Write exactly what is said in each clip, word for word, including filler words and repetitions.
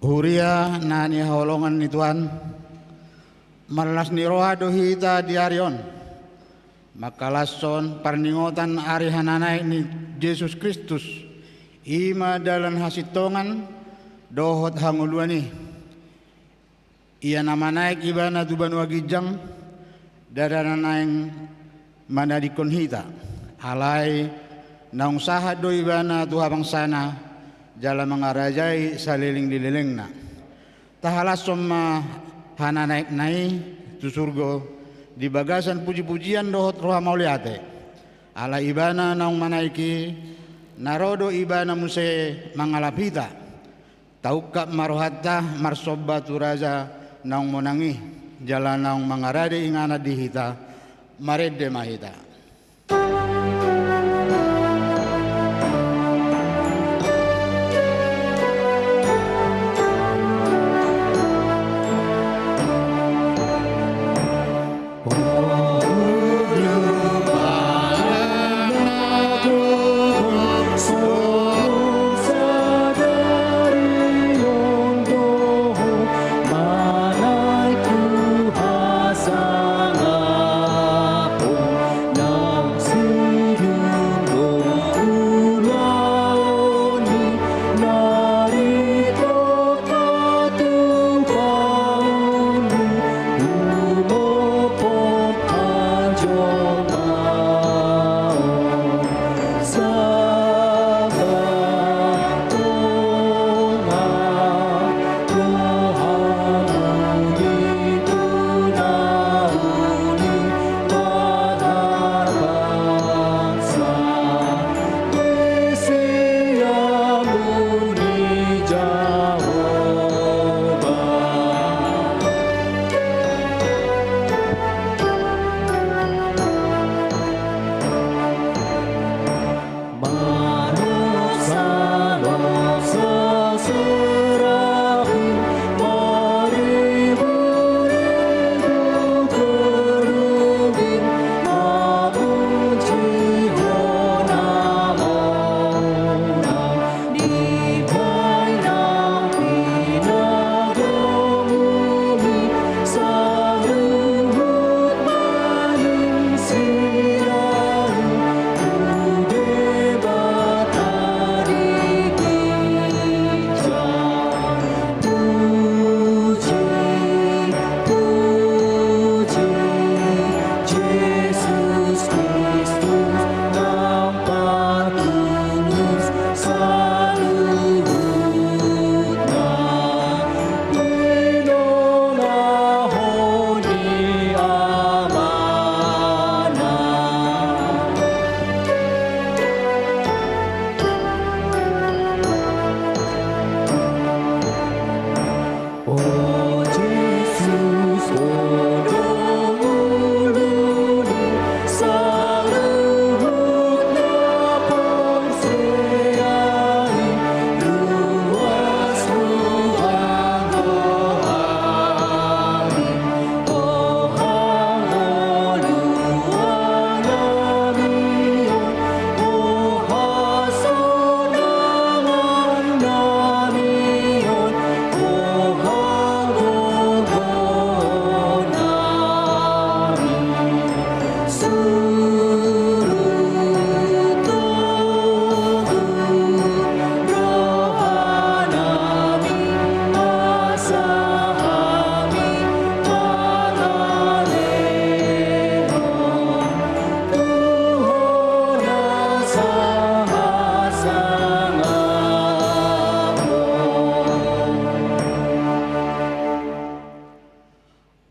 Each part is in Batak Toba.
Huria na hinaholongan ni Tuhan, marlas ni roha do hita di ari on mangkalashon parningotan ari hananaek ni Jesus Kristus, i ma dalan hasintongan dohot hangoluan i. Ia na manaek ibana tu banua ginjang, ndada na naeng manadingkon hita. Alai naung sahat do ibana tu habangsana, jala mangarajai saleleng ni lelengna. Tahalashon ma hananaekna i tu surgo di bagasan pujipujian dohot roha mauliate. Ala ibana naung manaek i, na ro do ibana muse mangalap hita. Taungkap ma rohanta marsomba tu Raja naung monang i, jala naung mangarade inganan di hita. Marende ma hita.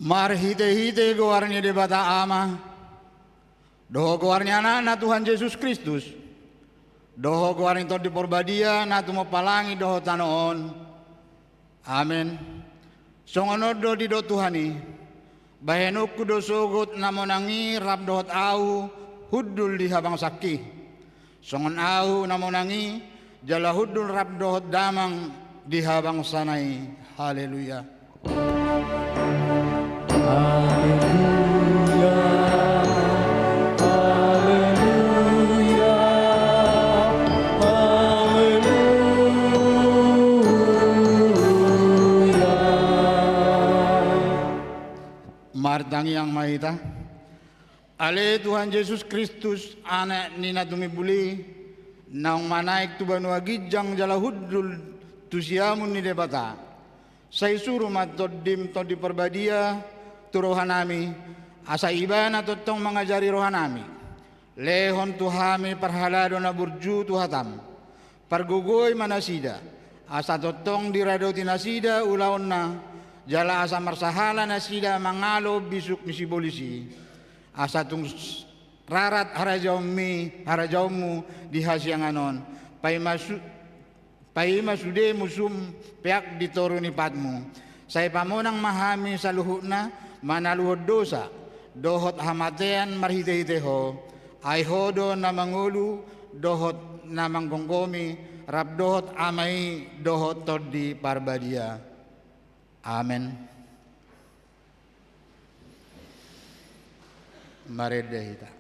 Marhitehite goar ni Debata Ama, dohot goar ni Anakna Tuhan Jesus Kristus, dohot goar ni Tondi Parbadia na tumompa langit dohot tano on. Amen. Songon on do didok Tuhan i: Bahenonku do sogot na monang i rap dohot ahu hundul di habangsanki, songon ahu na monang i jala hundul rap dohot Damang di habangsana i. Haleluya. Haleluya. Haleluya. Haleluya. Hita. Ale Tuhan Jesus Kristus, Anak ni na tumimbul i, naung manaek tu banua ginjang jala hundul tu siamun ni Debata, sai suru ma Tondim Tondi Parbadia tu rohanami, asa Ibana tongtong mangajari rohanami. Lehon tu hami parhalado na burju tu hataM. Pargogoi ma nasida, asa tongtong diradoti nasida ulaonna, jala asa marsahala nasida mangalo bisuk ni sibolis i. Asa tung s-, rarat harajaonmi, harajaonmu di hasiangan on, paima su-, paima sude musum peak di toru ni patmu. Sai pamonang ma hami saluhutna manaluhon dosa dohot hamatean marhitehite Ho, ai Ho do na mangolu dohot na manggomgomi, rap dohot Ama i dohot Tondi Parbadia. Amen. Marende hita.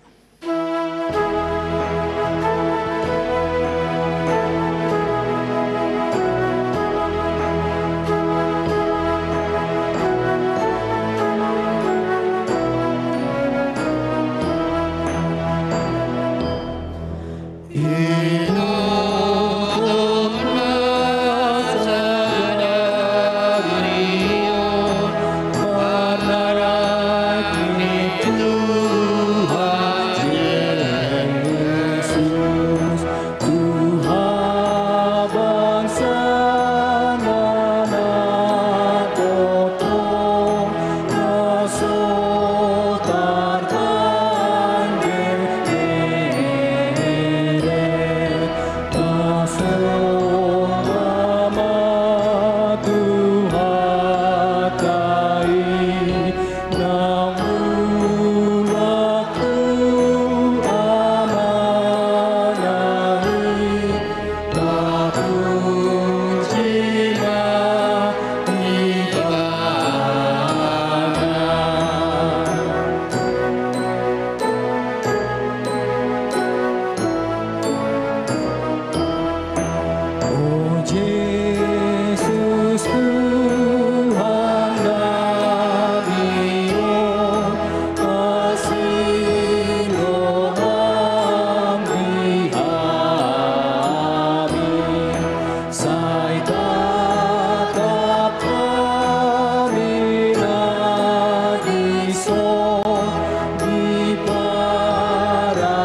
Sai tatap hami na dison di paradalan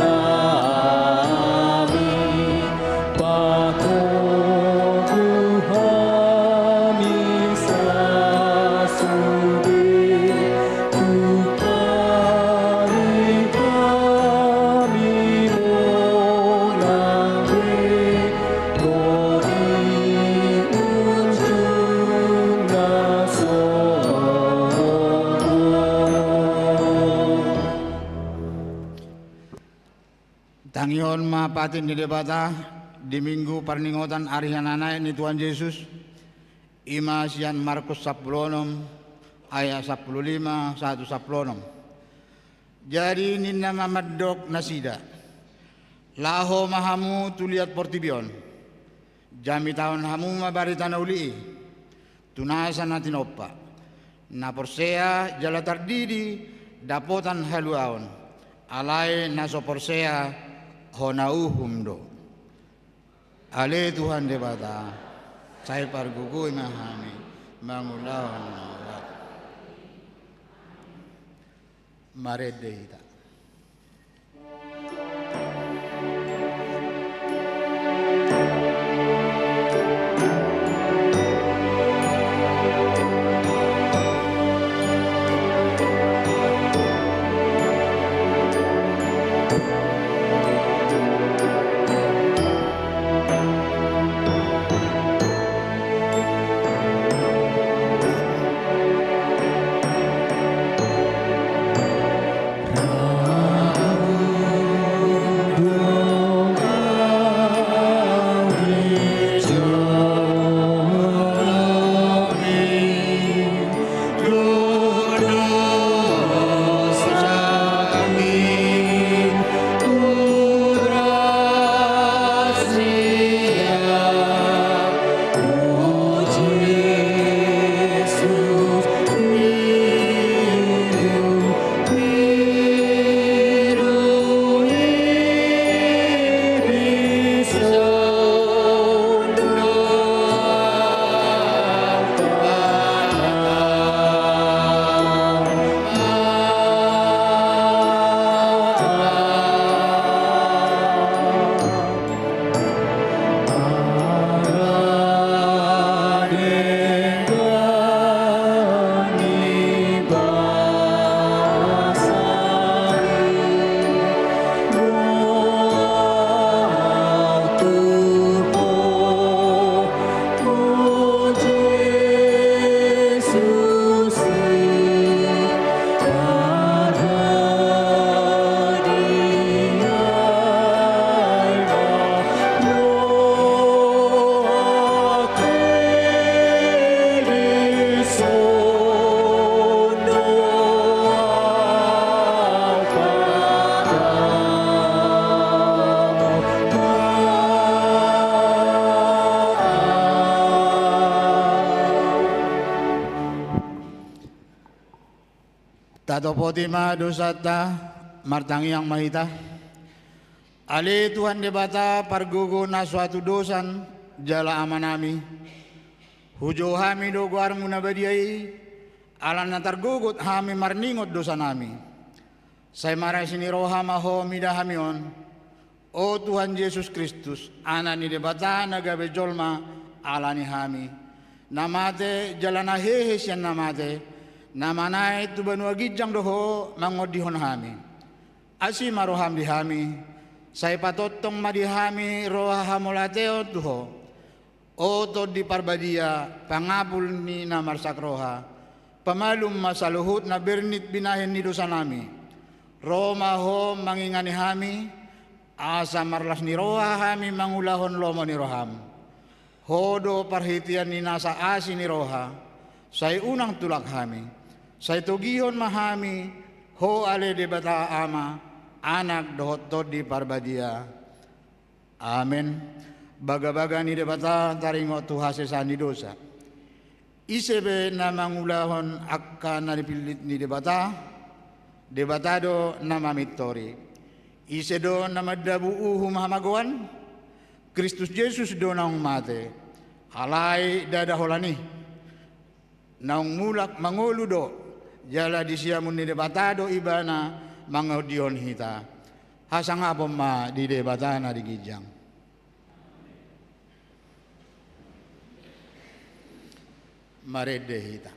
nami, pagogo hami sasude. Tangihon ma patik ni Debata di Minggu parningotan ari hananaek ni Tuhan Jesus, i ma sian Markus sampulu onom ayat sampulu lima sahat tu sampulu onom. Jadi ninna ma mandok nasida: Laho ma hamu tu liat portibi on, jamitahon hamu ma barita na uli i tu nasa na tinompa. Na porsea jala tardidi dapotan haluaon, alai na so porsea hona uhum do. Ale Tuhan Debata, sai pargogoi ma hami mangulahon na olat. Marende hita. Poti ma dosanta, martangiang ma hita. Ale Tuhan Debata, pargogo na so hatudosan jala Amanami, hujou hami do goarmu na badia i, ala na targogot hami marningot dosanami. Sai marasi ni roha ma Ho mida hami on, O Tuhan Jesus Kristus, Anak ni Debata na gabe jolma ala ni hami, na mate jala na hehe sian na mate, na manaek tu banua ginjang do Ho mangondihon hami. Asi ma roham di hami, sai patongtong ma di hami roha hamauliateon tu Ho. O Tondi Parbadia, pangapul ni na marsak roha, pamalum ma saluhut na bernit binahen ni dosanami. Ro ma Ho mangingani hami, asa marlas ni roha hami mangulahon lomo ni roham. Ho do parhitean ni nasa asi ni roha, sai unang tulak hami, sai togihon ma hami, Ho ale Debata Ama, Anak dohot Tondi Parbadia. Amen. Bagabaga ni Debata taringot tu hasesaan ni dosa. Ise be na mangulahon angka na nipillit ni Debata? Debata do na mamintori. Ise do na mandabu uhum hamagoan? Kristus Jesus do naung mate, alai ndada holan i. Naung mulak mangolu do, jala di siamun ni Debata do Ibana mangondihon hita. Hasangapon ma di Debata na di ginjang. Marende hita.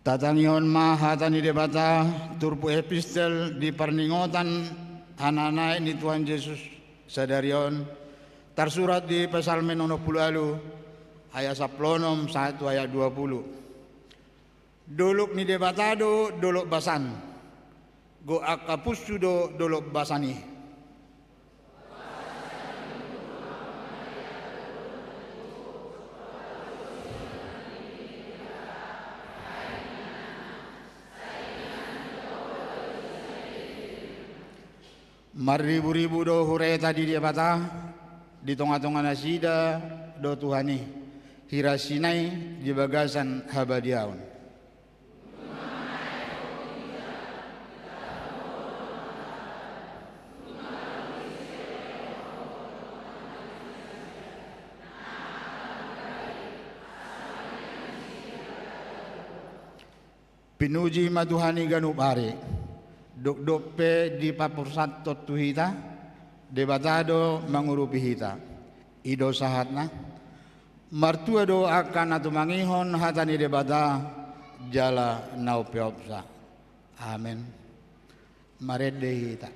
Tatangihon ma hata ni Debata, turpuk epistel di parningotan hananaek ni Tuhan Jesus sadari on, tarsurat di Psalmen onom pulu ualu, ayat sampulu onom sahat tu ayat dua pulu. Dolok ni Debata do dolok basan, gok angka punsu do dolok basan i. Marriburibu do hureta di Debata, di tongatonga nasida do Tuhan i, hira Sinai di bagasan habadiaon. Pinuji ma Tuhan i ganup ari, dokdok pe dipaporsanton tu hita, Debata do mangurupi hita. I do sahatna. Martua do angka na tumangihon hata ni Debata jala na umpeopsa. Amen. Marende hita.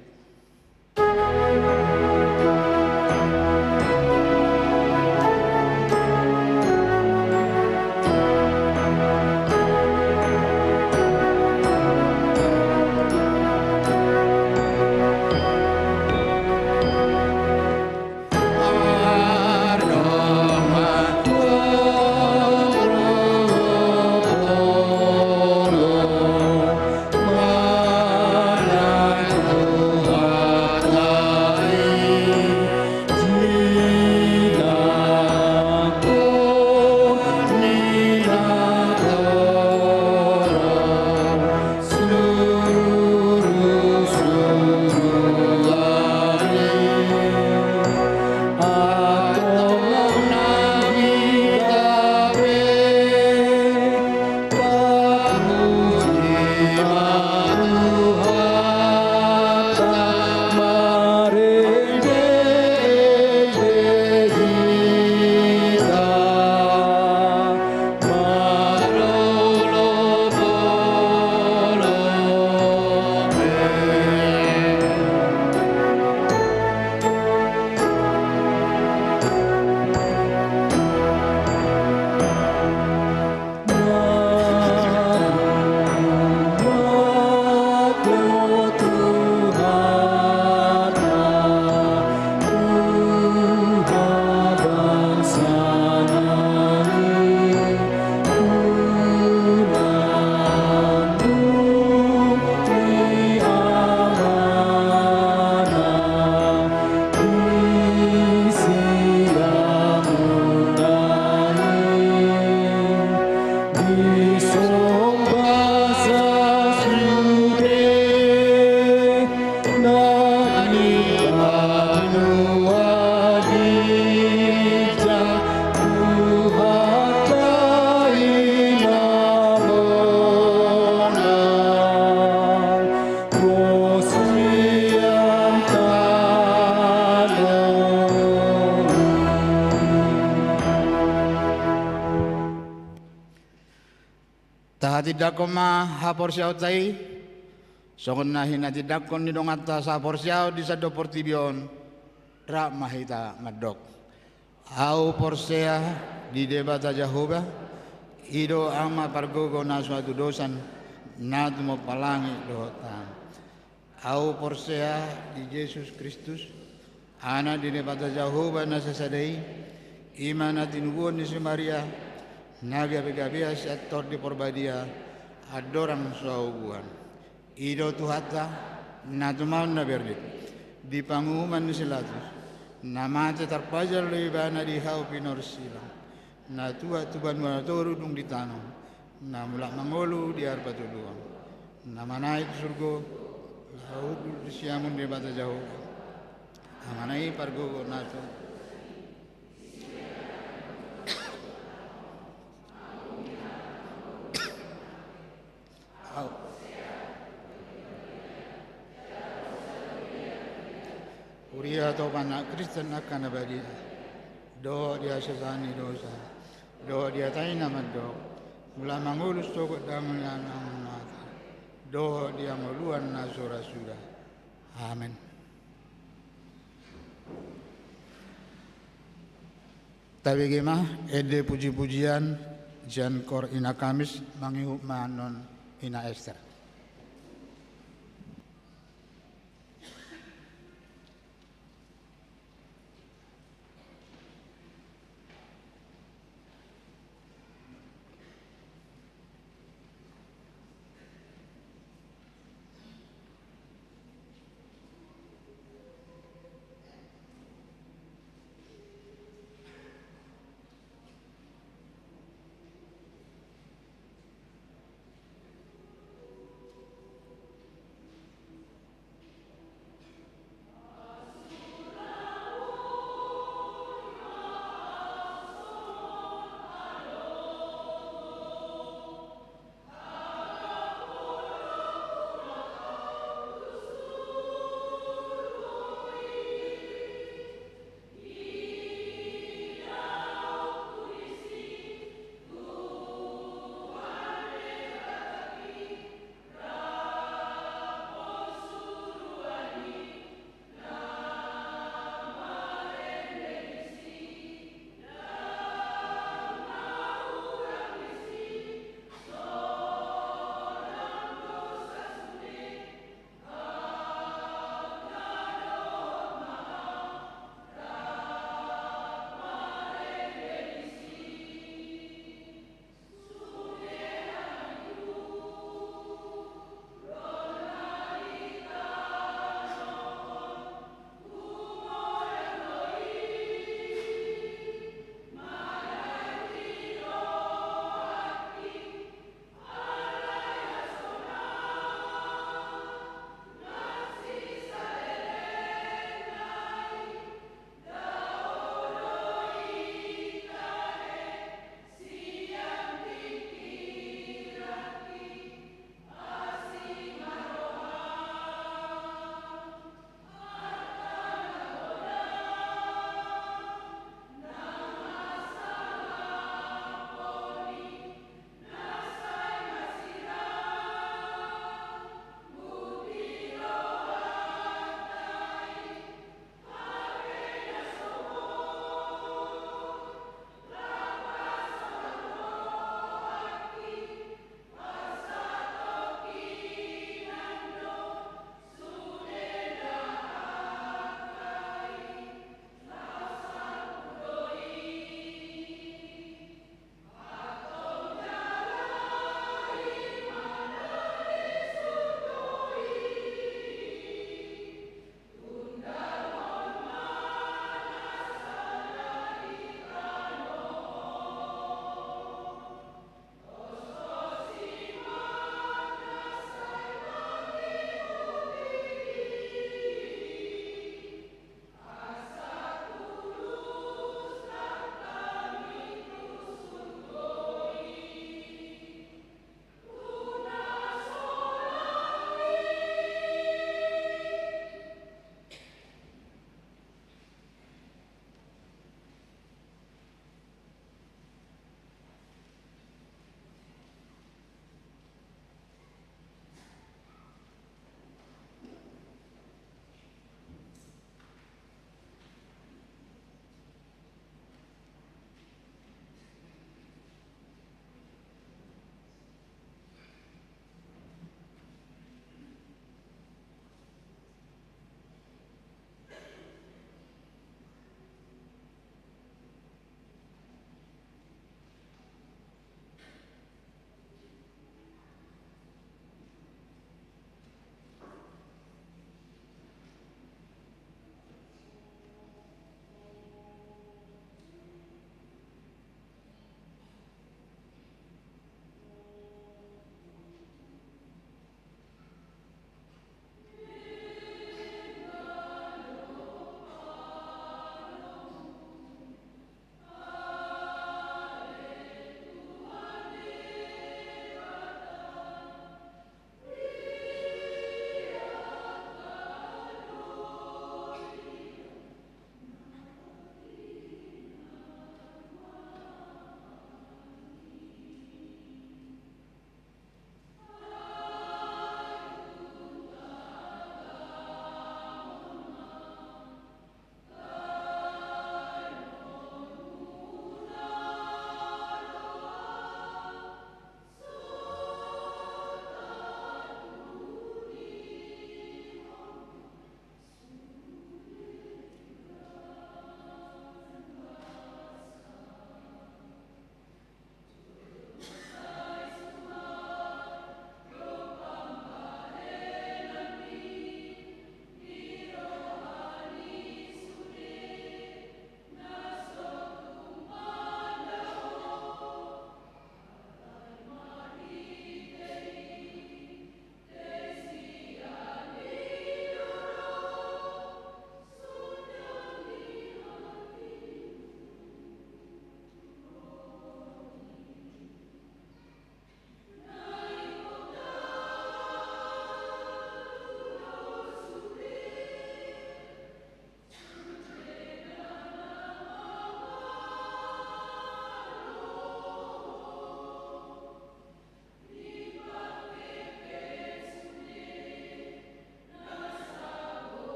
Tahatindangkon ma haporseaonta i, songon na hinatindangkon ni donganta sahaporseaon di sandok portibi on, rap ma hita mandok. Ahu porsea di Debata Jahowa, i do Ama pargogo na so hatudosan, na tumompa langit dohot tano. Ahu porsea di Jesus Kristus, Anak ni Debata Jahowa na sasada i, i ma na tinubuhon ni si Maria, na gabegabean sian Tondi Porbadia, andorang so haubuan. I do Tuhanta, na tumaon na berdit, di panguhuman ni si Pilatus, na mate tarpajal do ibana di hau pinorsilang, na tuat tu banua toru dung ditanom, na mulak mangolu di ari patoluhon, na manaek tu surgo, laho hundul di siamun Debata Jahowa, Amana i pargogo na so Huria topan na Kristen angka na badia, dohot di hasesaan ni dosa, dohot di hata i na mandok, mulak mangolu sogot damang ni Amanta, dohot di hangoluan na so ra suda. Amen. Tabege ma ende pujipujian sian Kor Ina Kamis, mangihut ma annon Ina Ester.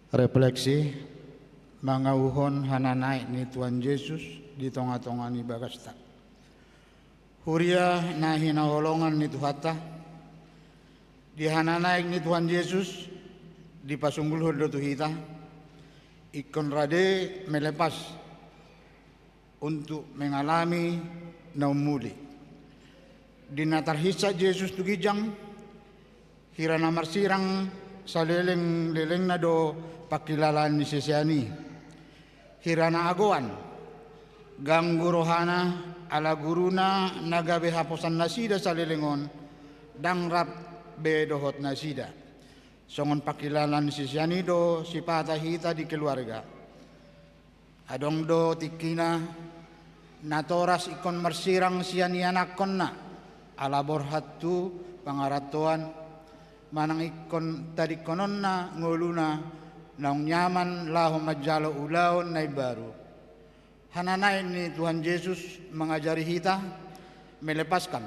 Refleksi, mangauhon hananaek ni Tuhan Jesus di tonga-tonga ni bagasta. Huria na hinaholongan ni Tuhanta, di hananaek ni Tuhan Jesus dipasunggulhon do tu hita, ingkon rade melepas untuk mengalami na umuli. Di na tarhinsat Jesus tu ginjang, hira na marsirang saleleng-lelengna do pangkilalaan ni sisean i. Hira na agoan, ganggu rohana ala guruna na gabe haposan nasida saleleng on, ndang rap be dohot nasida. Songon pangkilalaan ni sisean i do sipata hita di keluarga. Adong do tingkina, natoras ingkon marsirang sian ianakkonna, ala borhat tu pangarantoan, manang ingkon tadingkononna ngoluna naung nyaman laho manjalo ulaon na imbaru. Hananaek ni Tuhan Jesus mangajari hita melepaskan.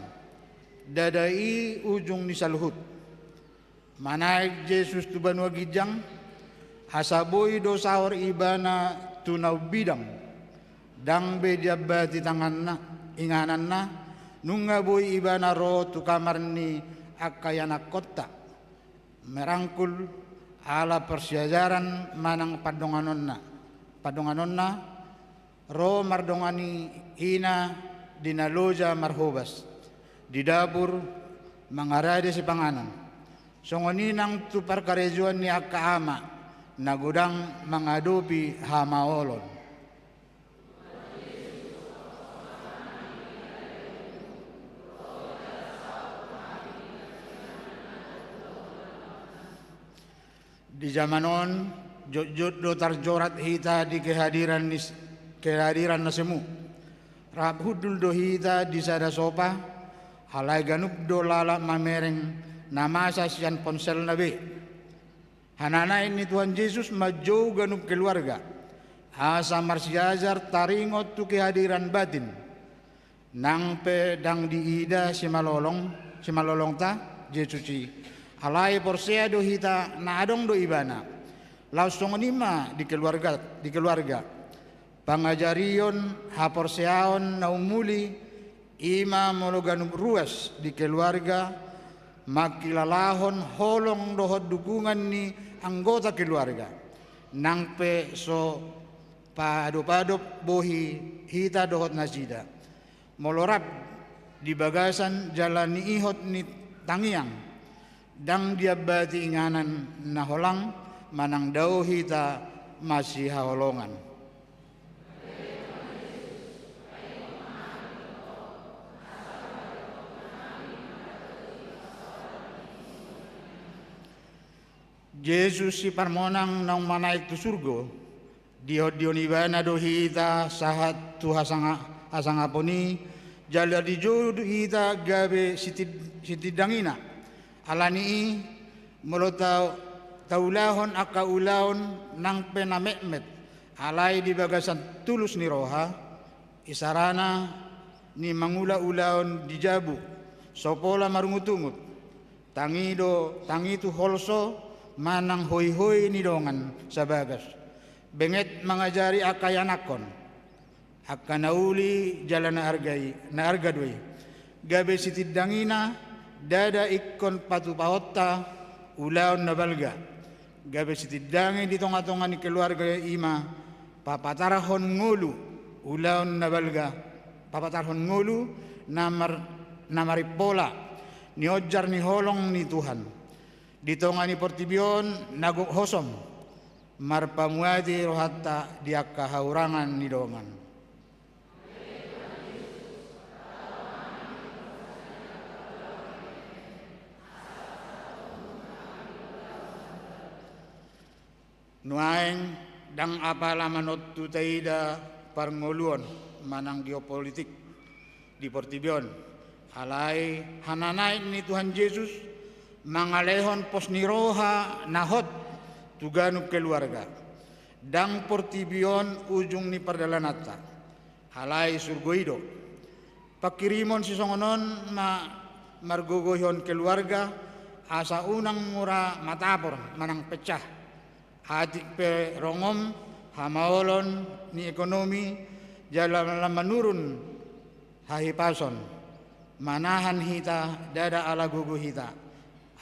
Ndada i ujung ni saluhut. Manaek Jesus tu banua ginjang, asa boi do saor ibana tu na umbidang. Ndang be diambati tanganna, ingananna, nunga boi ibana ro tu kamar ni angka ianakkonta. Merangkul ala parsiajaran manang pandonganonna. Pandonganonna, ro mardongani ina di na loja marhobas, di dapur mangarade sipanganon. Songon i nang tu parkarejoan ni angka ama na godang mangadopi hamaolon. Di jaman on, jotjot do tarjorat hita di kehadiran ni s-, kehadiran na semu. Rap hundul do hita di sada sopa, alai ganup do lalap mamereng na masa sian ponselna be. Hananaek ni Tuhan Jesus manjou ganup keluarga, asa marsiajar taringot tu kehadiran batin. Nang pe ndang diida simalolong, simalolongta Jesus i, alai porsea do hita na adong do ibana. Laos songon i ma di keluarga, di keluarga. Pangajarion haporseaon na umuli, i ma molo ganup ruas di keluarga, mangkilalahon holong dohot dukungan ni anggota keluarga. Nang pe so paadopadop bohi hita dohot nasida. Molo rap di bagasan jala niihot ni tangiang, ndang diambati inganan na holang manang dao hita masihaholongan. Jesus siparmonang naung manaek tu surgo, diondionhon ibana do hita sahat tu hasanga-, hasangapon i, jala dijou do hita gabe sitid-, sitindangina. Alani i, molo ta-, taulahon angka ulaon nang pe na metmet, alai di bagasan tulus ni roha, isarana ni mangula ulaon di jabu, so pola marungutungut, tangi do, tangi tu holso manang hoihoi ni dongan sabagas. Benget mangajari angka ianakkon. Angka na uli jala na arga i, na arga do i. Gabe sitindangina, ndada ingkon patupaonta ulaon na balga. Gabe sitindangi di tonga-tonga ni keluarga i ma papatarhon ngolu ulaon na balga, papatarhon ngolu na mar-, na marimpola, nionjar ni holong ni Tuhan. Di tonga ni portibi on na gok hosom, marpamuati rohanta di angka hahurangan ni dongan. Nuaeng ndang apala manontu taida parngoluon manang geopolitik di portibi on. Alai hananaek ni Tuhan Jesus mangalehon pos ni roha na hot tu ganup keluarga. Ndang portibi on ujung ni pardalananta, alai surgo i do. Pangkirimon sisongon on ma margogoihon keluarga, asa unang mura matapor manang pecah. Atik pe rongom hamaolon ni ekonomi jala lam manurun hahipason, manahan hita ndada ala gogo hita,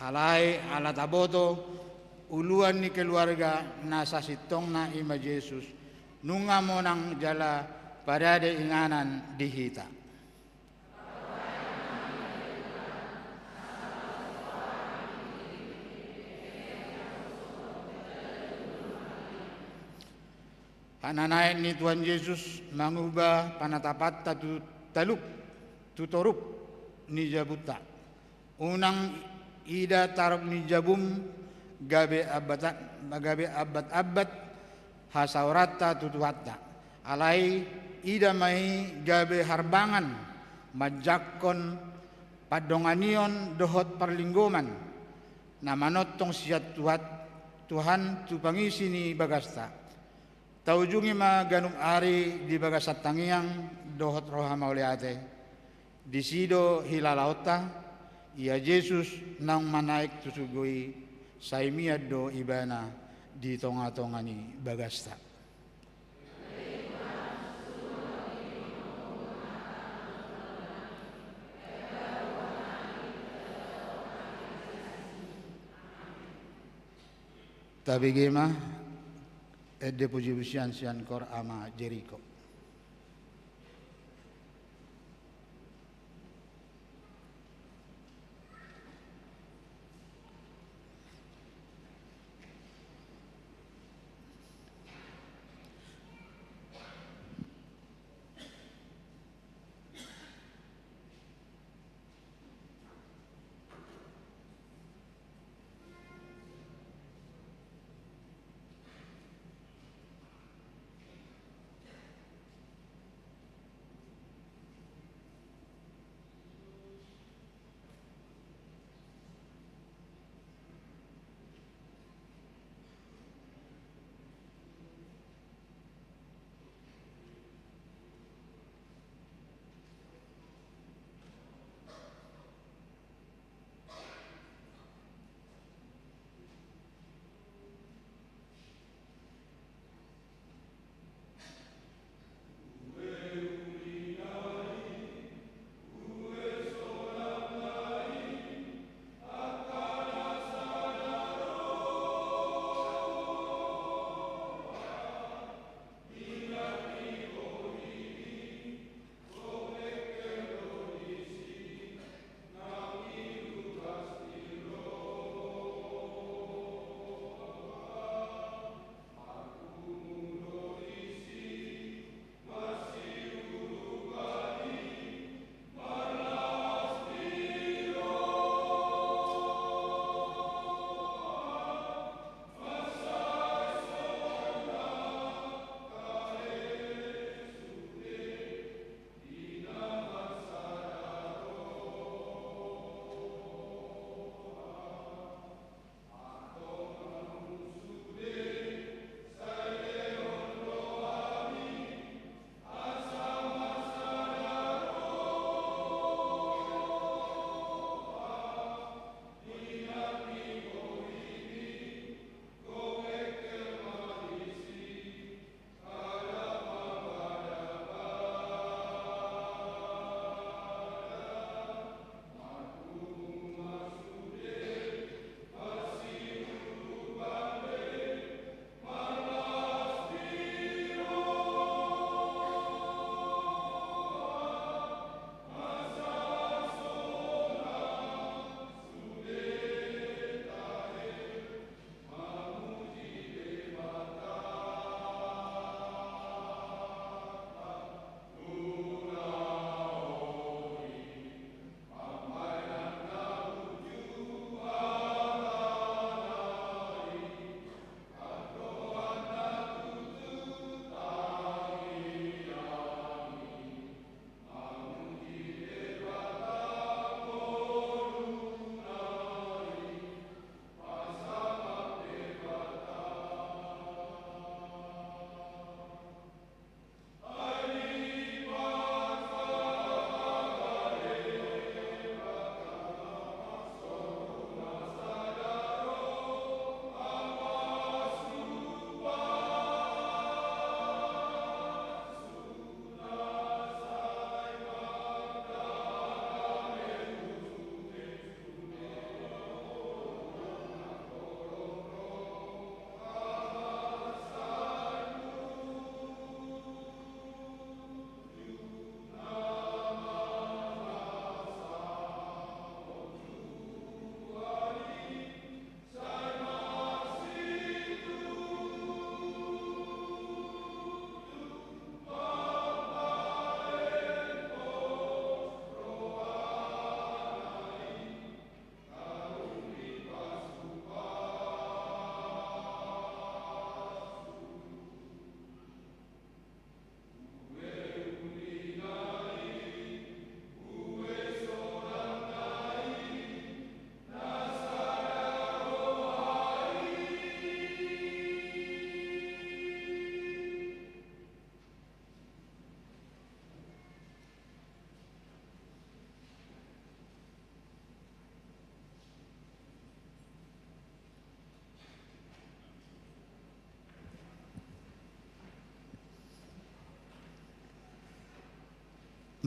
alai ala taboto uluan ni keluarga na sasintongna i ma Jesus, nunga monang jala parade inganan di hita. Hananaek ni Tuhan Jesus manguba panatapanta tu taluk, tu torup ni jabunta. Unang ida tarop ni jabum gabe abata-, gabe abat-abat hasaoranta tu Tuhanta. Alai ida ma i gabe harbangan manjangkon pandonganion dohot parlinggoman na manongtong sian Tuhan, Tuhan tu pangisi ni bagasta. Taujungi ma ganup ari di bagasan tangiang dohot roha mauliate. Disi do hilalaonta, ia Jesus naung manaek tu surgo i, sai mian do Ibana di tonga-tonga ni bagasta. Tabege ma ende pujipujian sian Kor Ama Jeriko.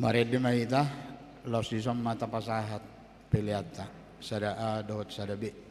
Marende ma hita, laos dison ma tapasahat peleanta, sada A dohot sada B.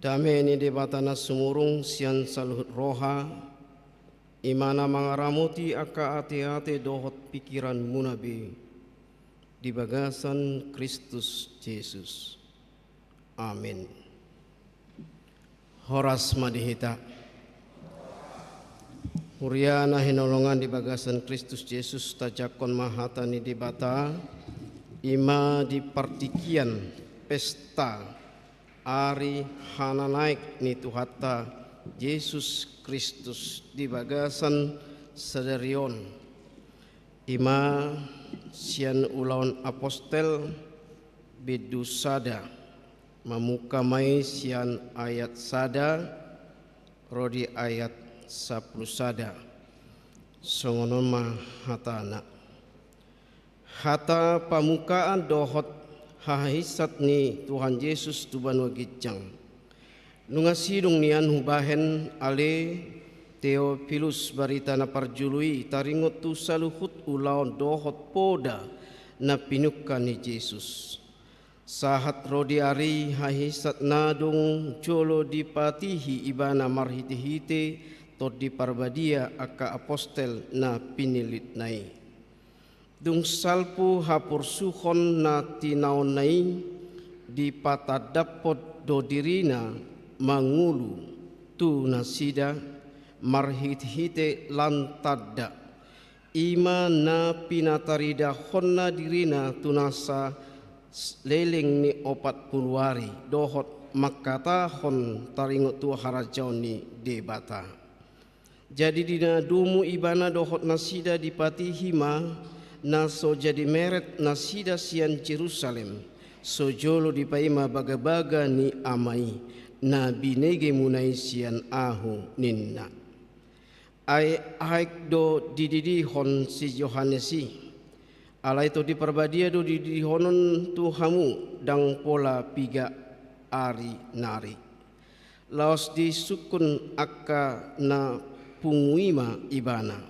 Dame ni Debata na sumurung sian saluhut roha, i ma na mangaramoti angka ateate dohot pingkiranmuna be di bagasan Kristus Jesus. Amin. Horas ma di hita. Huria na hinaholongan di bagasan Kristus Jesus, tajangkon ma hata ni Debata, i ma di partingkian pesta ari hananaek ni Tuhanta Jesus Kristus di bagasan sadari on. I ma sian Ulaon Apostel, bindu sada, mamungka ma i sian ayat sada ro di ayat sampulu sada. Songon on ma hatana. Hata pamungkaan dohot hahinsat ni Tuhan Jesus tu banua ginjang. Nunga sidung nian hubahen, ale Teofilus, barita na parjolo i taringot tu saluhut ulaon dohot poda na pinungka ni Jesus, sahat ro di ari hahinsat na dung jolo dipatihi ibana marhitehite Tondi Parbadia angka apostel na pinillitna i. Dung salpu haporsuhon na tinaonna i, dipatandahon do dirina mangolu tu nasida marhitehite lan tanda, i ma na pinataridahonna dirina tu nasa leleng ni opat pulu ari, dohot mangkatahon taringot tu harajaon ni Debata. Jadi di na domu ibana dohot nasida dipatihi ma na so jadi meret nasida sian Jerusalem, so jolo dipaima bagabaga ni Ama i, na binegemuna i sian ahu, ninna. Ai aek do dididihon si Johannes i, alai Tondi Parbadia do dididihonon tu hamu ndang pola piga ari nari. Laos disungkun angka na pungu i ma ibana,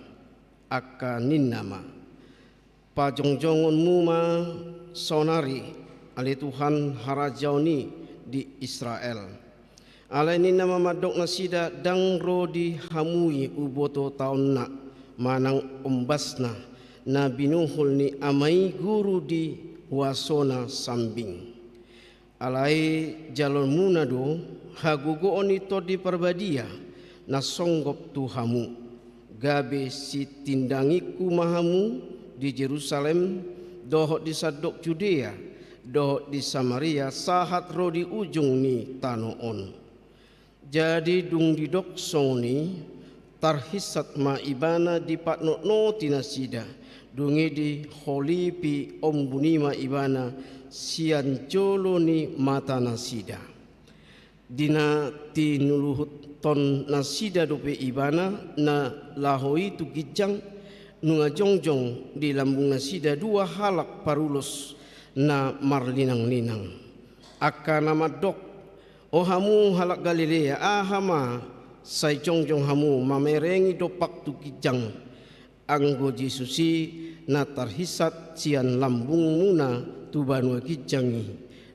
angka ninna ma, pajongjongonmu ma saonari, ale Tuhan, harajaon i di Israel. Alai ninna ma mandok nasida, ndang ro di hamu i uboto taonna manang ombasna na binuhul ni Ama i guru di huasona sambing. Alai jalonmuna do hagogoon ni Tondi Parbadia na songgop tu hamu, gabe sitindangingku ma hamu di Jerusalem, dohot di sandok Judea, dohot di Samaria, sahat ro di ujung ni tano on. Jadi dung didok songon i, tarhinsat ma ibana dipatnotnoti nasida, dung i diholipi ombun i ma ibana sian jolo ni mata nasida. Di na tinuluhuthon nasida dope ibana na laho i tu ginjang, nunga jongjong di lambung nasida dua halak parulos na marlinanglinang. Angka na mandok, O hamu halak Galilea, aha ma sai jongjong hamu mamerengi dompak tu ginjang, anggo Jesus i na tarhinsat sian lambungmuna tu banua ginjang i,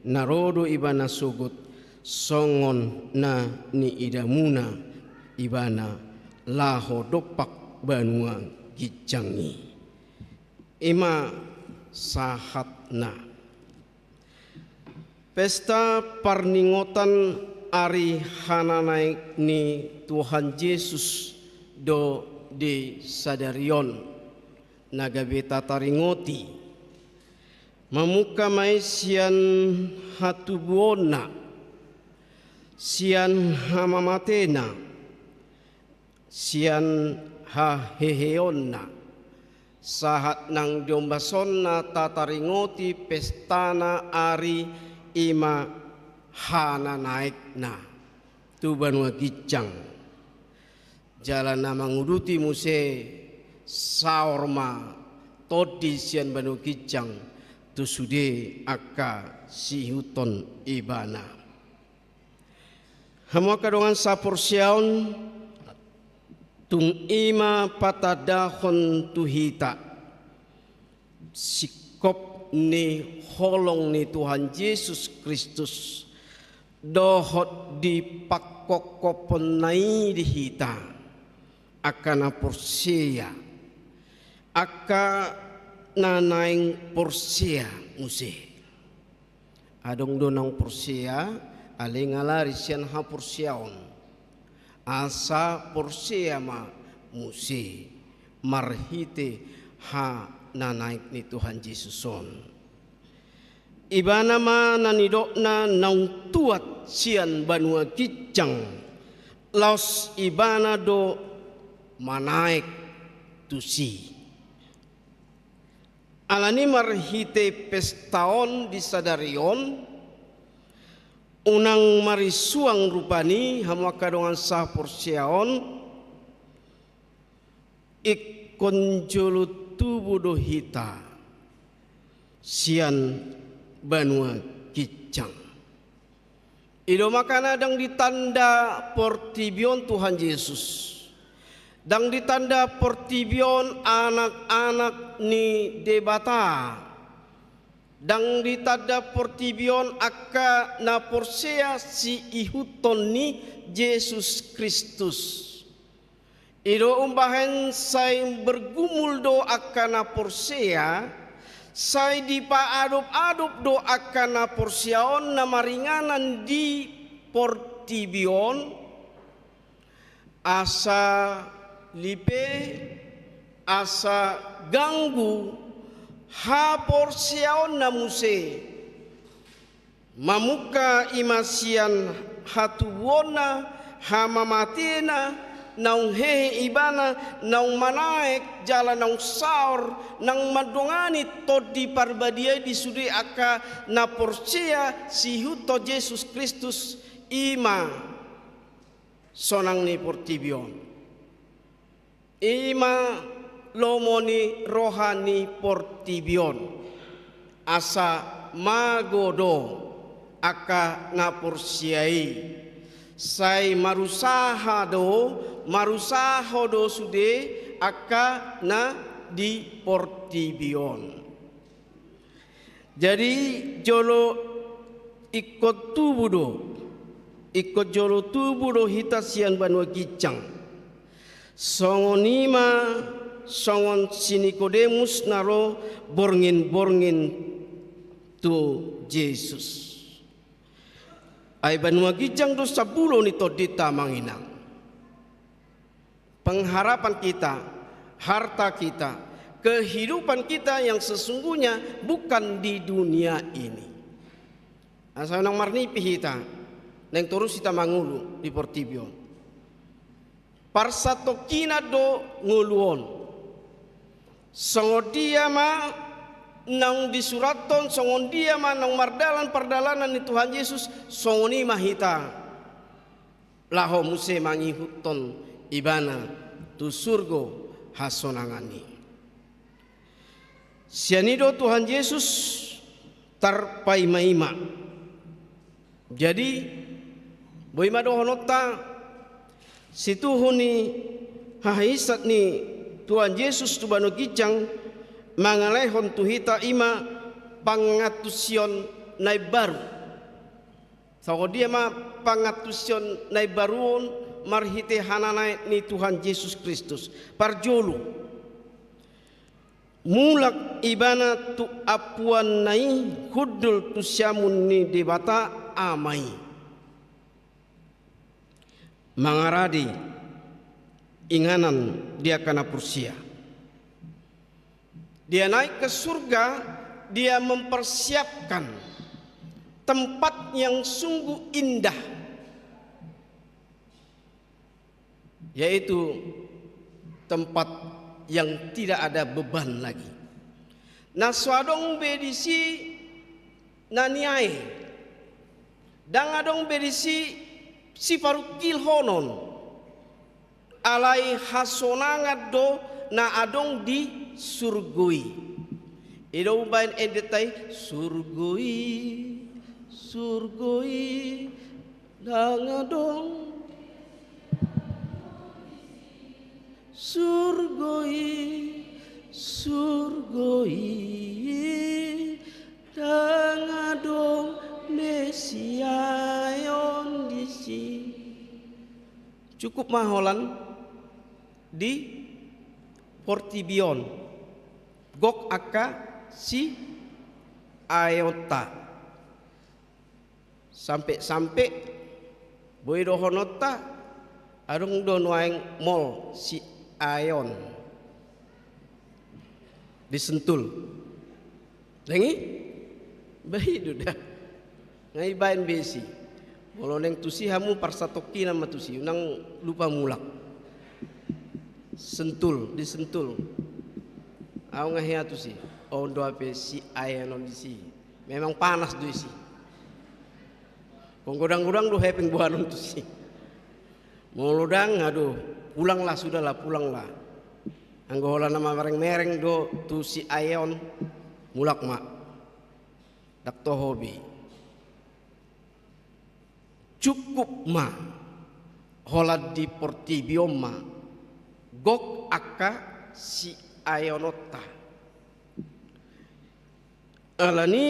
na ro do ibana sogot songon na niidamuna ibana laho dompak banua ginjang i. I ma sahatna. Pesta parningotan ari hananaek ni Tuhan Jesus do di sadari on na gabe tataringoti. Mamungka ma i sian hatubuonna, sian hamamatena, sian haheheonna, sahat nang diombasonna tataringoti pestana ari i ma hananaekna tu banua ginjang. Jala na manguduti muse saor ma tondi sian banua ginjang tu sude angka siihuthon ibana. Hamu angka dongan saporseaon, tung i ma patandahon tu hita singkop ni holong ni Tuhan Jesus Kristus, dohot dipangkopkophonna i di hita angka na porsea, angka na naeng porsea muse. Adong do naung porsea, alai nga lari sian haporseaon. Asa porsea ma muse marhite hananaek ni Tuhan Jesus on. Ibana ma na nidokna naung tuat sian banua ginjang, laos ibana do manaek tusi. Alani marhite pesta on di sadari on, unang marisuang rupani hamu angka dongan sahaporseaon, ingkon jolo tubu do hita sian banua ginjang. I do makana ndang ditanda portibi on Tuhan Jesus. Ndang ditanda portibi on anak-anak ni Debata. Ndang ditanda portibi on angka na porsea siihuthon ni Jesus Kristus. I do umbahen sai bergumul do angka na porsea, sai dipaadop-adop do angka na porsea on na maringanan di portibi on, asa lipe, asa ganggu haporseaonna muse. Mamungka i ma sian hatubuonna, hamamatena, naung hehe ibana, naung manaek jala naung saor, naung mandongani Tondi Parbadia i di sude angka na porsea siihuthon Jesus Kristus, i ma sonang ni portibi on. I ma lomo ni roha ni portibi on, asa mago do angka na porsea i, sai marusaha do, marusaho do sude angka na di portibi on. Jadi, jolo ingkon tubu do, ingkon jolo tubu do hita sian banua ginjang. Songon i ma songon si Nikodemus na ro borngin-borngin tu Jesus. Ai banua ginjang do sambulo ni tondinta, amang inang. Pengharapan kita, harta kita, kehidupan kita yang sesungguhnya bukan di dunia ini. Asa unang marnipi hita, naeng torus hita mangolu di portibi on. Parsatongkinan do ngolu on. Songon dia ma naung disurathon, songon dia ma naung mardalan pardalanan ni Tuhan Jesus, songon i ma hita laho muse mangihuthon Ibana tu surgo hasonangan i. Sian i do Tuhan Jesus tarpaima-ima. Jadi, boi ma dohononta, situhu ni hahisaon ni Tuhan Jesus tu banua ginjang mangalehon tu hita i ma pangantusion na imbaru. Songon dia ma pangantusion na imbaru on marhite hananaek ni Tuhan Jesus Kristus? Parjolo, mulak Ibana tu ampuanna i hundul tu siamun ni Debata Ama i. Mangarade inganan di angka na porsea. Dia naik ke surga, dia mempersiapkan tempat yang sungguh indah, yaitu tempat yang tidak ada beban lagi. Na so adong be disi na niae, ndang adong be disi siparungkilhonon, alai hasonangan do na adong di surgo i. I do umbahen endenta i, surgo i, surgo i, ndang adong. Surgo i, surgo i, ndang adong be siaeon disi. Cukup ma holan di portibi on gok angka siaeonta. Sampe-sampe boi dohononta, adong do nuaeng mol si Aeon di Sentul. Dang i? Ba i do da. Nga ibaen be i. Molo naeng tusi hamu, parsatongkinan ma tusi, unang lupa mulak. Sentul, di Sentul. Au nga hea tusi. On do hape si Aeon on disi. Memang panas do isi. Ponggodang-godang do hepeng boanon tusi. Molo dang, aduh, pulanglah, sudahlah, pulanglah. Anggo holan na mamereng-mereng do tu si Aeon, mulak ma. Dang toho be. Cukup ma, holan di portibi on ma gok angka si Aeononta. Alani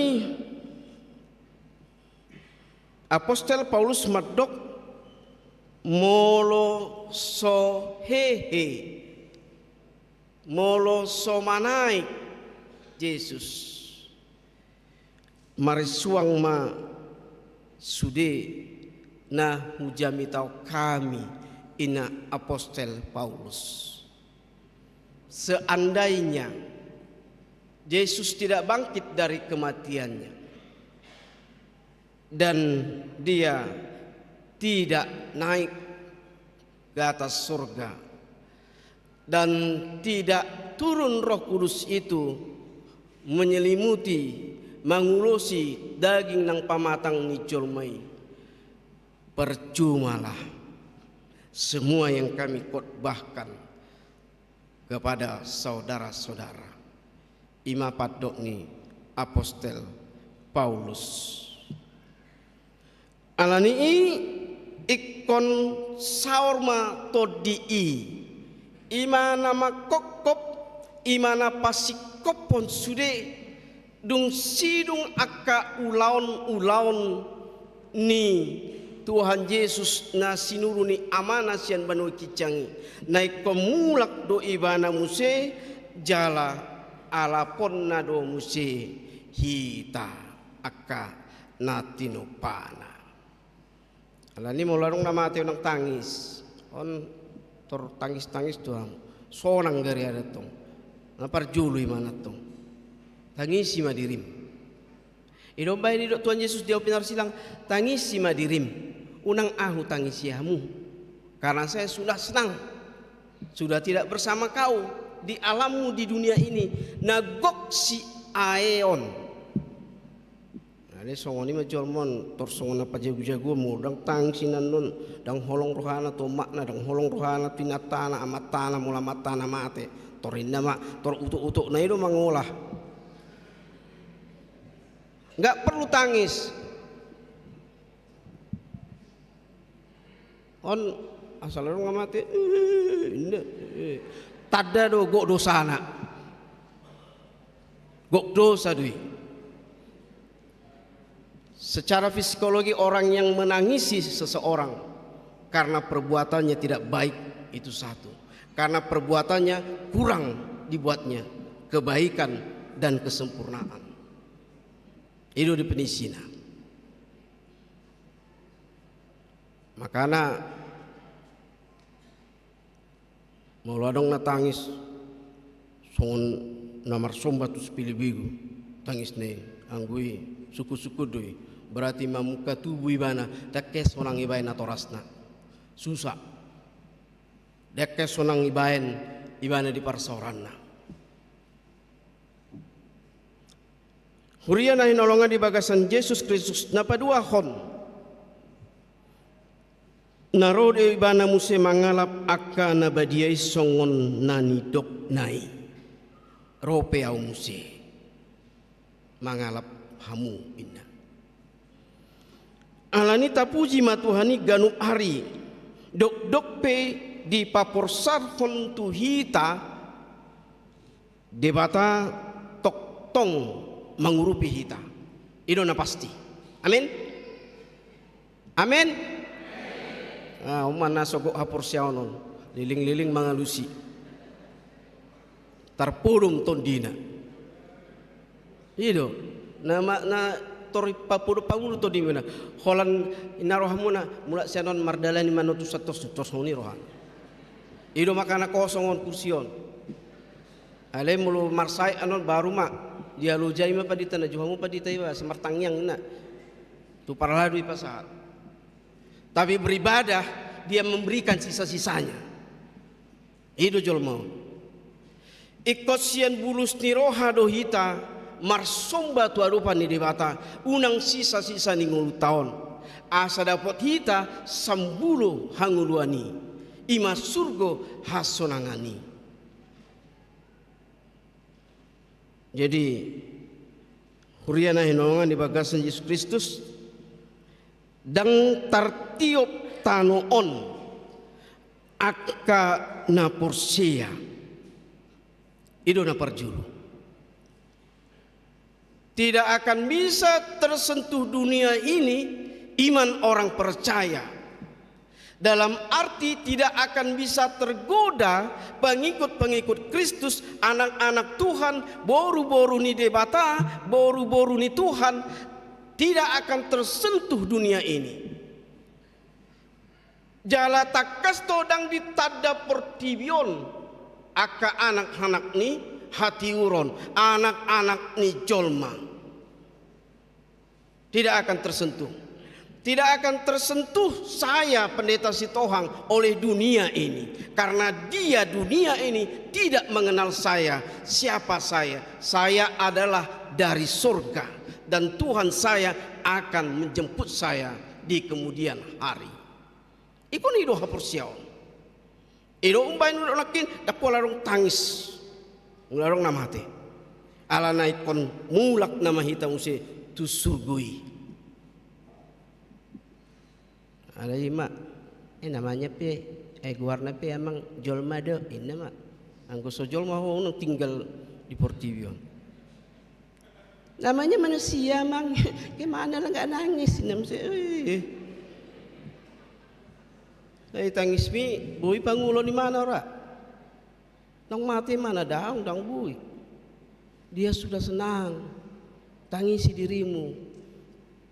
apostel Paulus mandok, molo so hehe, molo so manaek Jesus, marisuang ma sude na hujamita on hami, inna apostel Paulus. Seandainya Jesus tidak bangkit dari kematiannya, dan dia tidak naik ke atas surga, dan tidak turun Roh Kudus itu menyelimuti, mangulosi daging nang pamatang ni jolma i, percumalah semua yang kami khotbahkan kepada saudara-saudara. I ma pandok ni apostel Paulus. Alani i ingkon saor ma tondi i. I ma na mangkophop, i ma na pasingkophon sude, dung sidung angka ulaon-ulaon ni Tuhan Jesus na sinuru ni Amana sian banua ginjang i, na ingkon mulak do Ibana muse, jala alaponna do muse hita angka na tinumpana. Alani molo adong na mate, unang tangis. On tor tangis-tangis tu hamu. Sonang gari adat tong. Na parjolo i ma nantong. Tangisi ma dirim. I do umbahen didok Tuhan Jesus di ahu pinarsilang, tangisi ma dirim. Unang ahu tangisi hamu. Karena saya sudah senang. Sudah tidak bersama kau di alammu di dunia ini. Na gok si Aeon. Jadi songon i ma jolma on, tor songon na pajago-jago, molo dang tangis inanna on, dang holong rohana tu omakna, dang holong rohana tu inantana, amantana, molo amantana mate. Tor inna ma, tor utok-utokna i do mangolah. Nggak perlu tangis. On asal adong na mate, eh, inda, eh. Tanda do gok dosana. Gok dosa do i. Secara psikologi, orang yang menangisi seseorang karena perbuatannya tidak baik, itu satu. Karena perbuatannya kurang dibuatnya kebaikan dan kesempurnaan. I do definisina. Makana molo adong na tangis songon na marsomba tu sipilibegu, tangisna i, anggo i sungkun-sungkun do i, berarti mamungka tubu ibana, dang ke sonang ibaen natorasna. Susa. Dang ke sonang ibaen ibana di parsaoranna. Huria na hinaholongan di bagasan Jesus Kristus, na paduahon, na ro do ibana muse mangalap angka na badia i songon na nidokna i. Ro pe ahu muse mangalap hamu, inna. Alani tapuji ma Tuhan i ganup ari, dokdok pe dipaporsarhon tu hita, Debata tongtong mangurupi hita. I do na pasti. Amin. Amin. Ah, on ma na so gok haporseaon on. Liling-liling mangalusi. Tarpodom tondina. I do. Na ma-, na tor papodo pangulu to di mena. Holan ina rohamuna, mulak sian on mardalani manotu satos, tos honi roha. I do makana kosong on kursi on. Alai molo marsae anon baru ma dialojai ma pandita na juhamu pandita iba, asa martangiang ina. Tu parladu i pasahat. Tapi beribadah, dia memberikan sisa-sisanya. I do jolma on. Ingkon sian bulus ni roha do hita marsomba tu adopan ni Debata, unang sisa-sisa ni ngolunta on. Asa dapot hita sambulo hangoluan i, i ma surgo hasonangan i. Jadi, huria na hinaholongan di bagasan Jesus Kristus, ndang tartiop tano on angka na porsea. I do na parjolo. Tidak akan bisa tersentuh dunia ini iman orang percaya. Dalam arti tidak akan bisa tergoda pengikut-pengikut Kristus, anak-anak Tuhan, boru-boru ni Debata, boru-boru ni Tuhan, tidak akan tersentuh dunia ini. Jala tangkas do ndang ditanda portibi on angka anak-anak ni hatiuron, anak-anak ni jolma. Tidak akan tersentuh. Tidak akan tersentuh saya, Pendeta Sitohang, oleh dunia ini. Karena dia, dunia ini, tidak mengenal saya, siapa saya. Saya adalah dari surga. Dan Tuhan saya akan menjemput saya di kemudian hari. Ingkon i do haporseaon. I do umbahen molo nangkin, ndang pola adong tangis. Molo adong na mate. Alana ingkon mulak nama hita muse tu surgo i. Alai ma, eh, namanya pe, eh, goarna pe amang jolma do, inna ma. Anggo so jolma ho, unang tinggal di portibi on. Namanya manusia, amang. Gimana lah nggak nangis, inna muse, eh. Ai tangismi, boi pangulon imana ora? Naung mate imana, daong, daong boi. Dia sudah senang. Tangisi dirimu.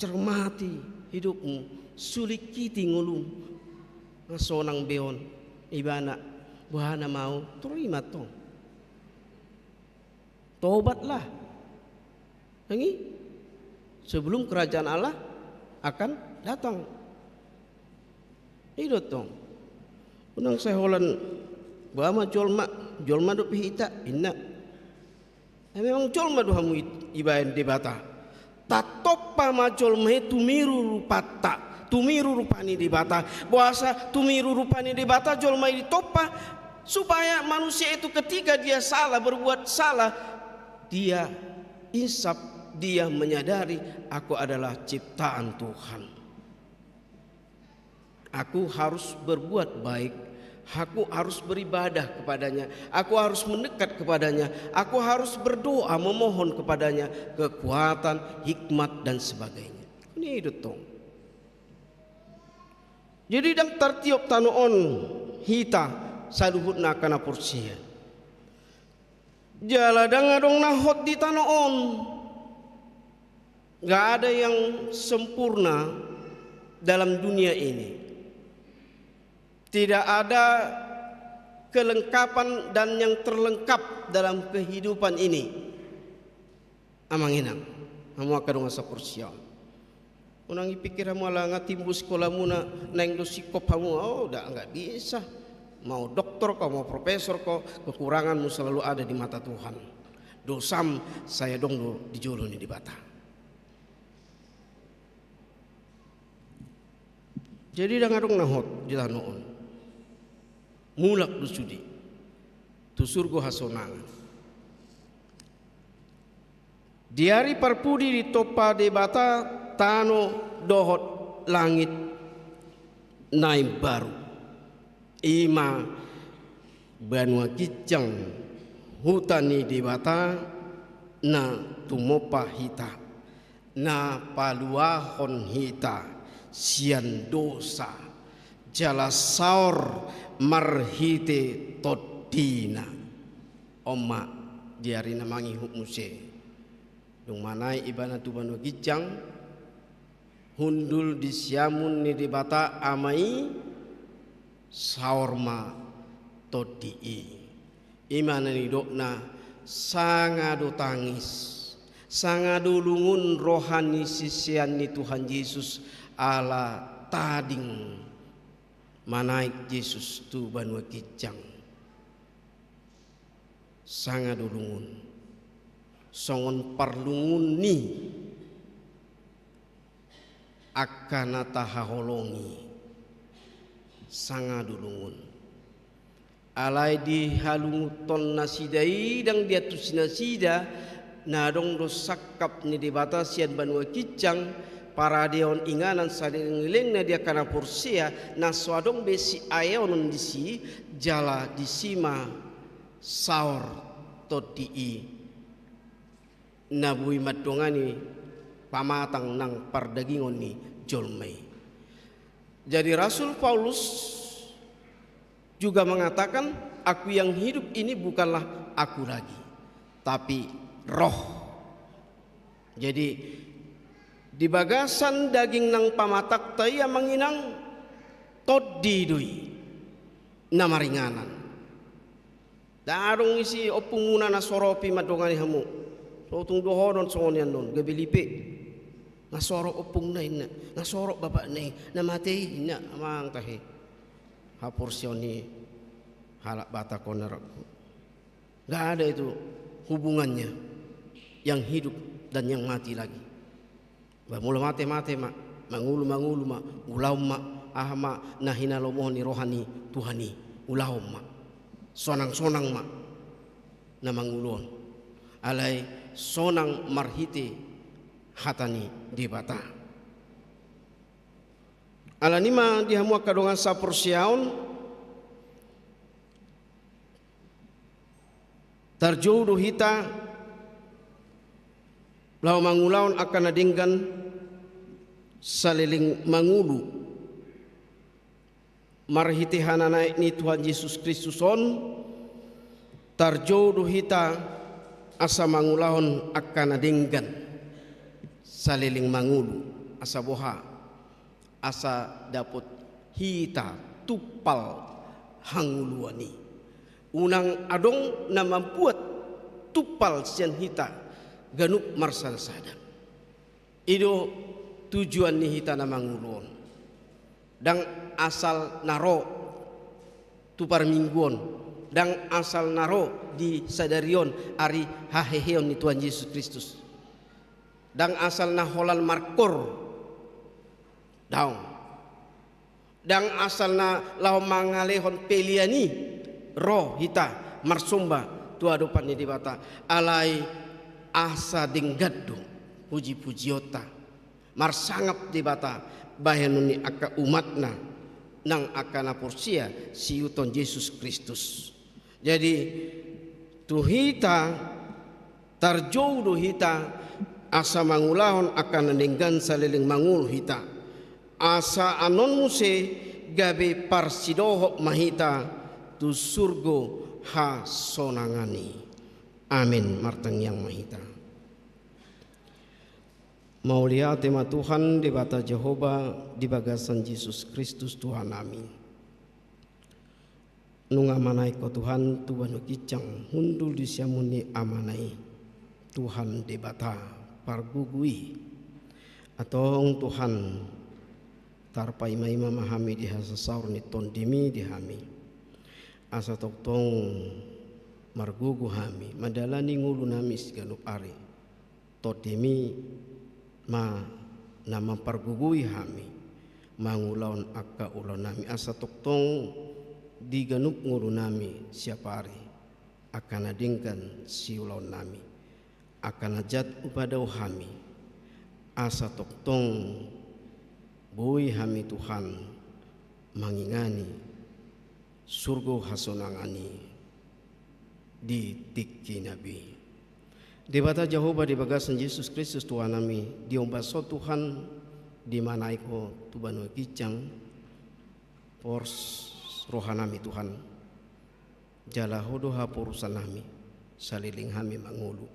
Cermati hidupmu. Sulikiti ngolum. Nga sonang be on. Ibana. Boha na mau. Terima tong. Tobatlah. Nang i, sebelum kerajaan Allah akan datang. I do tong. Unang sai holan, boha ma jolma, jolma dope hita, inna. Eh, memang jolma do hamu i-, ibaen Debata. Tatompa ma jolma i tumiru rupanta, tumiru rupa ni Debata. Boasa tumiru rupa ni Debata jolma i ditompa, supaya manusia itu ketika dia salah, berbuat salah, dia insaf, dia menyadari, "Aku adalah ciptaan Tuhan. Aku harus berbuat baik, aku harus beribadah kepada-Nya, aku harus mendekat kepada-Nya, aku harus berdoa, memohon kepada-Nya kekuatan, hikmat, dan sebagainya." Ini do tong. Jadi, ndang tartiop tano on hita saluhutna angka na porsea. Jala ndang adong na hot di tano on. Nggak ada yang sempurna dalam dunia ini. Tidak ada kelengkapan dan yang terlengkap dalam kehidupan ini. Amang inang, hamu angka dongan saporseaon. Unang ipikir hamu ala nga timbo sikolamuna, naeng do singkop hamu, oh, nggak, nggak bisa. Mau doktor kau, mau profesor kau, kekuranganmu selalu ada di mata Tuhan. Dosam sai adong do di jolo ni Debata. Jadi ndang adong na hot di tano on. Mulak do sude tu surgo hasonangan. Di ari parpudi ditompa Debata tano dohot langit na imbaru. I ma banua ginjang, huta ni Debata na tumompa hita, na paluahon hita sian dosa, jala saor marhite TondiNa. On ma di ari na mangihut muse. Dung manaek ibana tu banua ginjang, hundul di siamun ni Debata Ama i, saor ma Tondi i. I ma na nidokna, sanga do tangis, sanga do lungun roha ni sisean ni Tuhan Jesus ala tading manaek Jesus tu banua ginjang. Sanga do lungun, songon parlungun ni angka na tahaholongi, sanga do lungun. Alai dihalungunhon nasida i ndang diantusi nasida, na adong do sangkap ni Debata sian banua ginjang, paradeon inganan saleleng-lelengna di angka na porsea, na so adong be siaeonon disi, jala disi ma saor Tondi i na boi mandongani pamatang nang pardagingon ni jolma i. Jadi Rasul Paulus juga mengatakan, "Aku yang hidup ini bukanlah aku lagi, tapi Roh." Jadi di bagasan daging nang pamatangta i, amang inang, Tondi do i na maringanan. Ndang adong isi ompungmuna na so ro pe mandongani hamu. So tung dohonon songon i annon, gabe lipe. Na so ro ompungna inna, na so ro bapakna i, na mate i inna, amang tahe. Haporseaon ni halak Batak on, arakku. Nggak ada itu hubungannya yang hidup dan yang mati lagi. Ba molo mate, mate ma, mangolu, mangolu ma, ulaon ma, aha ma na hinalomohon ni roha ni Tuhan i, ulaon ma. Sonang-sonang ma na mangolu on. Alai sonang marhite hata ni Debata. Alani i ma di hamu angka dongan saporseaon, tarjou do hita laho mangulahon angka na denggan saleleng mangolu. Marhite hananaek ni Tuhan Jesus Kristus on, tarjou do hita asa mangulahon angka na denggan saleleng mangolu, asa boha? Asa dapot hita tumpal hangoluan i. Unang adong na mambuat tumpal sian hita ganup marsada-sada. I do tujuan ni hita na mangolu on. Ndang asal na ro tu parmingguon, ndang asal na ro di sadari on, ari haheheon ni Tuhan Jesus Kristus. Ndang asal na holan markoor. Daong. Ndang asal na laho mangalehon pelean i ro hita marsomba tu adopan ni Debata. Alai asa denggan do puji-pujionta, marsangap Debata bahenon ni angka umatna nang angka na porsea siihuthon Jesus Kristus. Jadi tu hita, tarjou do hita asa mangulahon angka na denggan saleleng mangolu hita, asa annon muse gabe parsidohot ma hita tu surgo hasonangan i. Amen. Martangiang ma hita. Mauliate ma Tuhan Debata Jahowa di bagasan Jesus Kristus Tuhannami. Nunga manaek Ho Tuhan tu banua ginjang, hundul di siamun ni Amana i, Tuhan Debata pargugu i. Antong Tuhan, tarpaima-ima ma hami di hasasaor ni TondiMi di hami, asa tongtong margugu hami mandalani ngolunami siganup ari. TondiMi ma na mampargugui hami mangulahon angka ulaonnami, asa tongtong di ganup ngolunami siapari angka na denggan siulaonnami, angka na jat hupadao hami, asa tongtong boi hami Tuhan mangingani surgo hasonangan i di tingkina be. Debata Jahowa, di bagasan Jesus Kristus Tuhannami, di ombas Ho Tuhan, di manaek Ho tu banua ginjang, pos rohanami Tuhan, jala Ho do haporusannami saleleng hami mangolu.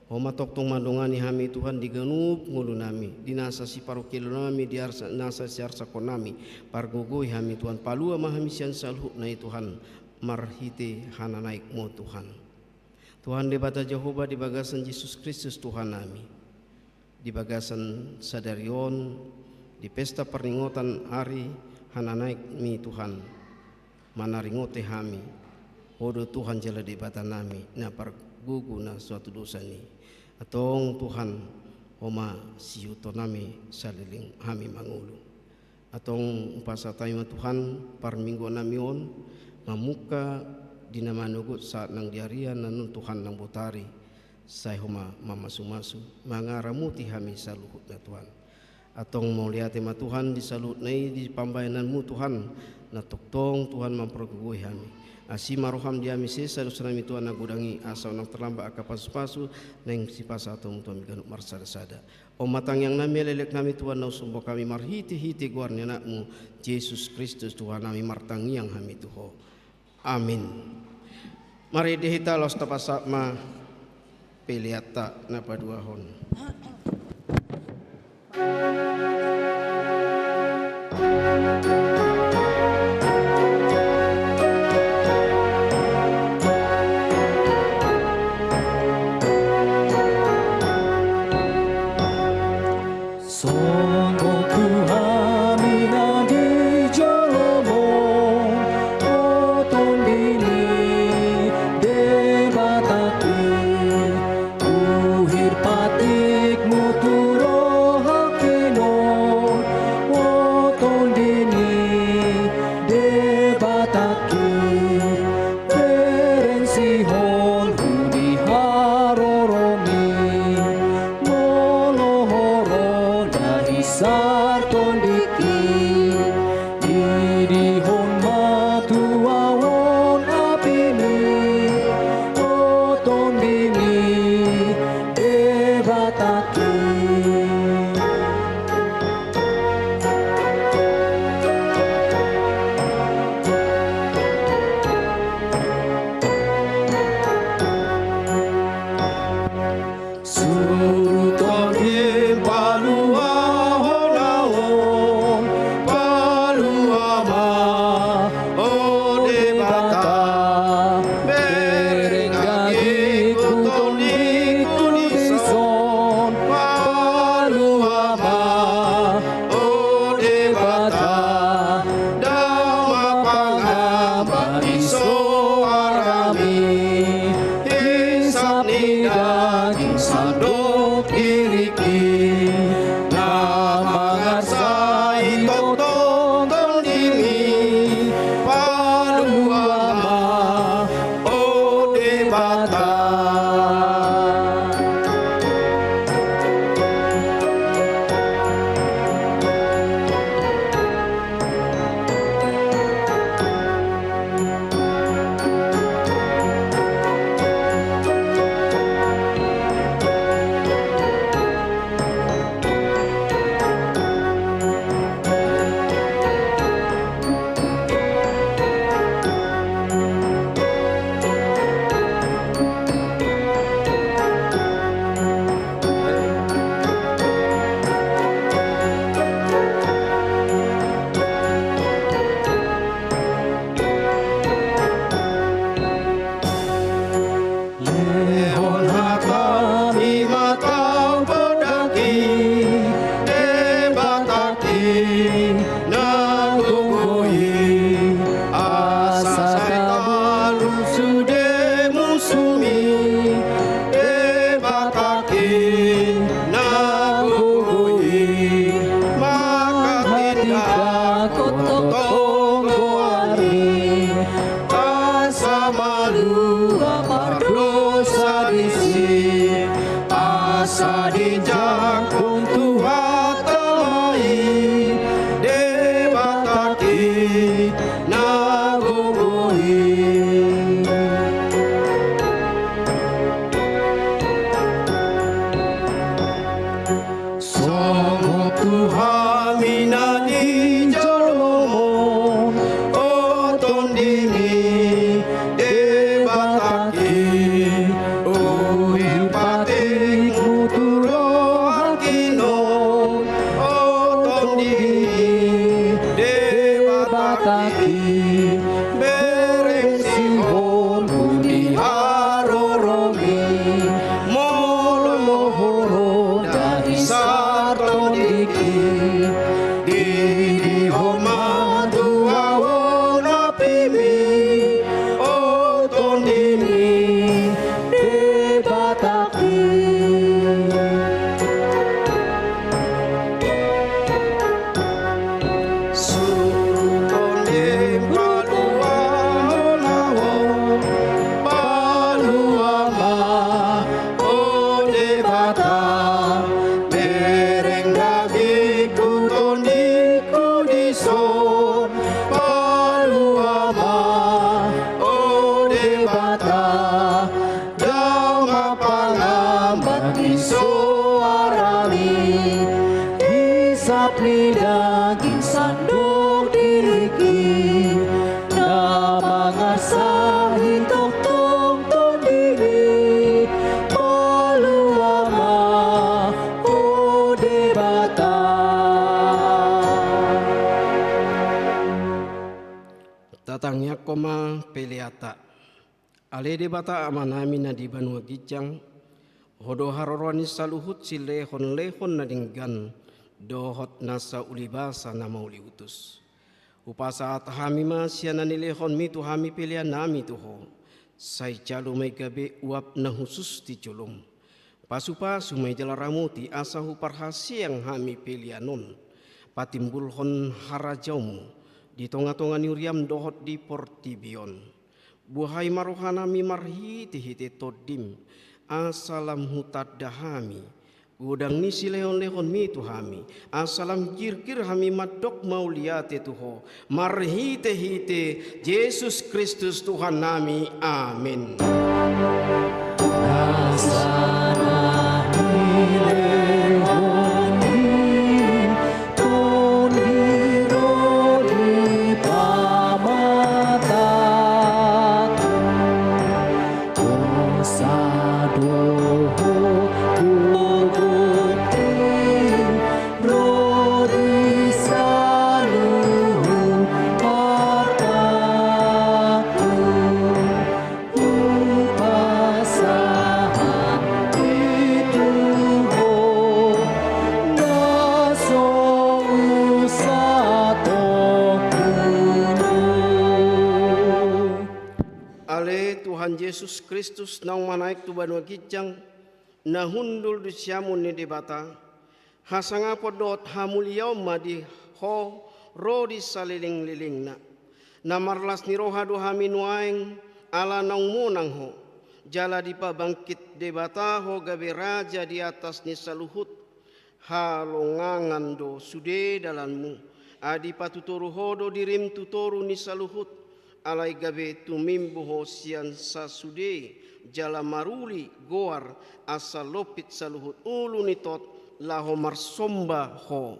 Ho ma tongtong mandongani hami Tuhan di ganup ngolunami, di nasa siparungkilonnami, di arsa, nasa siarsakonnami. Pargogoi hami Tuhan, palua ma hami sian saluhutna i Tuhan, marhite hananaekmu Tuhan. Tuhan Debata Jahowa, di bagasan Jesus Kristus Tuhannami, di bagasan sadari on, di pesta parningotan ari hananaekmi Tuhan, manaringoti hami. Ho do Tuhan jala Debatanami na pargogo na so hatudosan i. Antong Tuhan, Ho ma siihuthonnami saleleng hami mangolu. Antong hupasahat hami ma Tuhan parmingguannami on, mamungka di na manogot sahat nang di arian na on Tuhan nang botari. Sai Ho ma mamasumasu, mangaramoti hami saluhutna Tuhan. Antong mauliate ma Tuhan di saluhutna i di pambahenanmu Tuhan, na tongtong Tuhan mampargogoi hami. Asi ma roham di hami sesa dosanami Tuhan na godang i, asa unang tarlambat angka pasupasu naeng sipasahatonmu tu hami ganup marsadasada. On ma tangiangnami, elek-eleknami Tuhan, na husombahon hami marhitehite goar ni Anakmu Jesus Kristus Tuhannami, martangiang hami tu Ho. Amin. Marende hita laos tapasahat ma peleanta na paduahon. Songgop tu hami na di jolom on, o Tondi ni Debatangki, uhir patikmu tu rohangki on, o Tondi ni Debatangki. Bereng sihol hu di haroromi, molo Ho ro na hisar tondingki, didihon ma tu ahu on apimi, o Tondi ni Debatangki. Surut tondim paluahon ahu on, palua ma, o Debata. Bereng gagik hu tondingku dison, palua ma, o Debata. Damang pangambat ni soarami, hisap ni daging sandok diringki, na mangasai tongtong tondimi, palua ma, o Debata. Lehon hatami ma tu Ho, Debata i, Debata i na gogo i, asa talup sude musumi, Debata i na gogo i, manghatindangkon tongtong goarmi, asa malua pardosa disi, asa dijangkon Tuhanta ma i, Debata i na gogo i. Songgop tu hami na di jolom on, o Tondimi Debata i, uhir patik Surut tonding paluahon ahu, palua ma, o Debata, bereng dagingku tondingku dison, palua ma, o Debata, dao ma pangambat ni soarami, hisap ni daging sandok diringki, na mangarsahi tongtong tondingmi, palua ma, o Debata. Tatangiangkon ma peleanta. Ale Debata Amanami na di banua ginjang, Ho do haroroan ni saluhut silehonlehon na denggan dohot nasa ulibasa na mauliutus. Hupasahat hami ma sian na nilehonmi tu hami peleannami tu Ho, sai jalo ma i gabe uap na hushus di jolom. Pasupasu ma i jala ramoti asa huparhaseang hami pelean on, patimbulhon harajaonmu di tongatonga ni huriam dohot di portibi on. Buhai ma rohanami marhitehite Tondim, asa lam hutanda hami godang ni silehonlehonmi tu hami, asa lam girgir hami mandok mauliate tu Ho, marhitehite Jesus Kristus Tuhannami. Amen. Asa na nilehonmi Tondi ro di pamatangku, dosa dohot gogoti ro di saluhut artangku. Hupasahat i tu Ho na so usatongku. Ale Tuhan Jesus Kristus naung manaek tu banua ginjang, na hundul di siamun ni Debata, hasangapon dohot hamuliaon ma di Ho ro di salelenglelengna. Na marlas ni roha do hami nuaeng ala naung monang Ho, jala dipabangkit Debata Ho gabe Raja di atas ni saluhut. Halongangan do sude dalanmu, ai dipatutoru Ho do dirim tu toru ni saluhut. Alai gabe tumimbo Ho sian sasude, jala maruli goar asa lompit saluhut ulu ni tot laho marsomba Ho.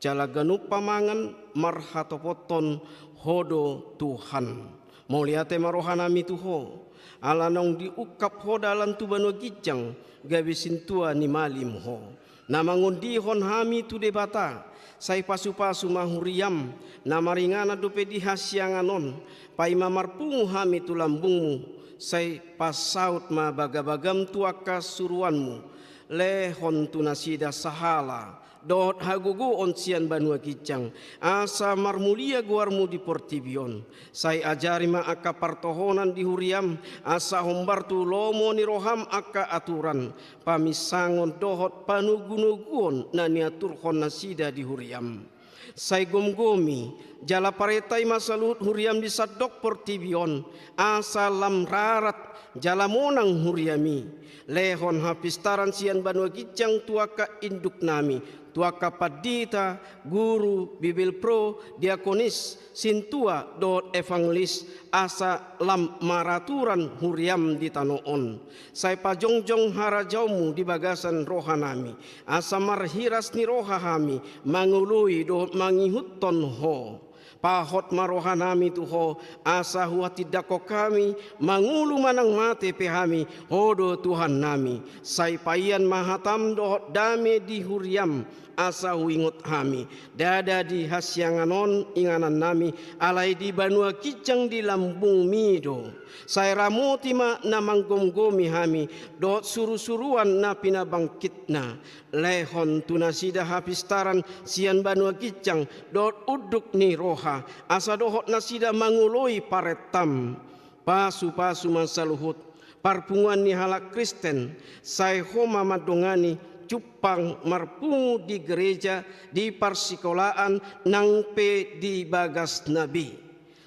Jala ganup pamangan marhatopothon Ho do Tuhan. Mauliate ma rohanami tu Ho, ala naung diungkap Ho dalan tu banua ginjang, gabe sintua ni malim Ho. Na mangondihon hami tu Debata, sai pasupasu ma huriam, na maringanan dope di hasiangan on, paima marpungu hami tu lambungmu, sai pasaut ma bagabagam tu angka suruanmu, lehon tu nasida sahala dohot hagogoon sian banua ginjang, asa marmulia goarmu di portibi on. Sai ajari ma angka partohonan di huriam, asa hombar tu lomo ni roham angka aturan, paminsangon dohot panogunoguon na niaturhon nasida di huriam. Sai gomgomi jala parentai ma saluhut huriam di sandok portibi on, asa lam rarat jala monang huriami. Lehon hapistaran sian banua ginjang tu angka induknami, tu angka pandita, guru, bibelvrouw, diakonis, sintua dohot evangelis, asa lam maraturan huriam di tano on. Sai pajongjong harajaonmu di bagasan rohanami, asa marhiras ni roha hami mangoloi dohot mangihuthon Ho. Pahot ma rohanami tu Ho, asa huhatindangkon hami, mangolu manang mate pe hami, Ho do Tuhannami. Sai paian ma hatam dohot dame di huriam, asa huingot hami. Ndada di hasiangan on inganannami, alai di banua ginjang di lambungmi do. Sai ramoti ma na manggomgomi hami, dohot surusuruan na pinabangkitna. Lehon tu nasida hapistaran sian banua ginjang dohot unduk ni roha, asa dohot nasida mangoloi parentam. Pasupasu ma saluhut parpunguan ni halak Kristen, sai Ho ma mandongani jumpang marpungu di gereja, di parsikolaan, nang pe di bagasna be.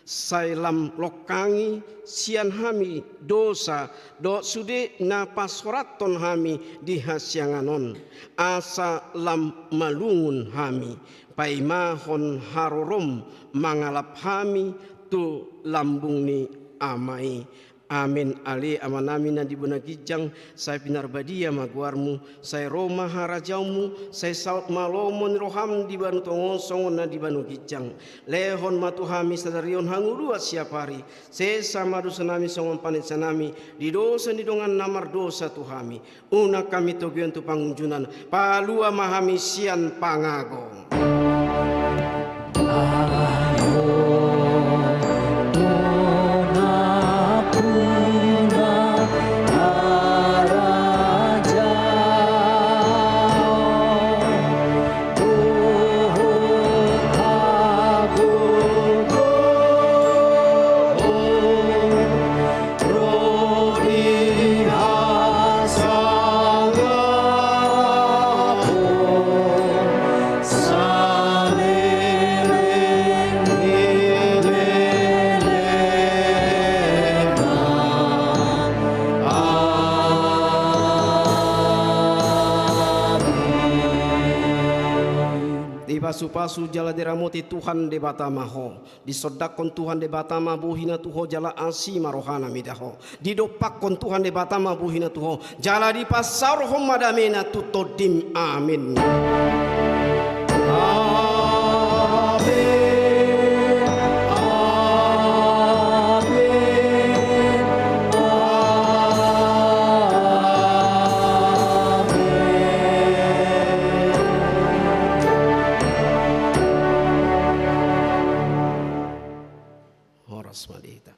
Sai lam longkangi sian hami dosa dohot sude na pasorathon hami di hasiangan on, asa lam malungun hami, paimahon harorom mangalap hami tu lambung ni Ama i. Amen. Ale Amanami na di banua ginjang, sai pinarbadia ma goarmu, sai ro ma harajaonmu, sai saut ma lomo ni roham di banua tonga on songon na di banua ginjang. Lehon ma tu hami sadari on hangoluan siapari, sesa ma dosanami songon panesanami di dosa ni dongan na mardosa tu hami. Unang hami togihon tu pangunjunan, palua ma hami sian pangago. Dipasupasu jala diramoti Tuhan Debata ma ho. Disondangkon Tuhan Debata ma bohina tu ho jala asi ma rohana mida ho. Didompakkon Tuhan Debata ma bohina tu ho jala dipasaorhon ma damena tu tondim. Amen. Amen. Amen. Horas ma di hita.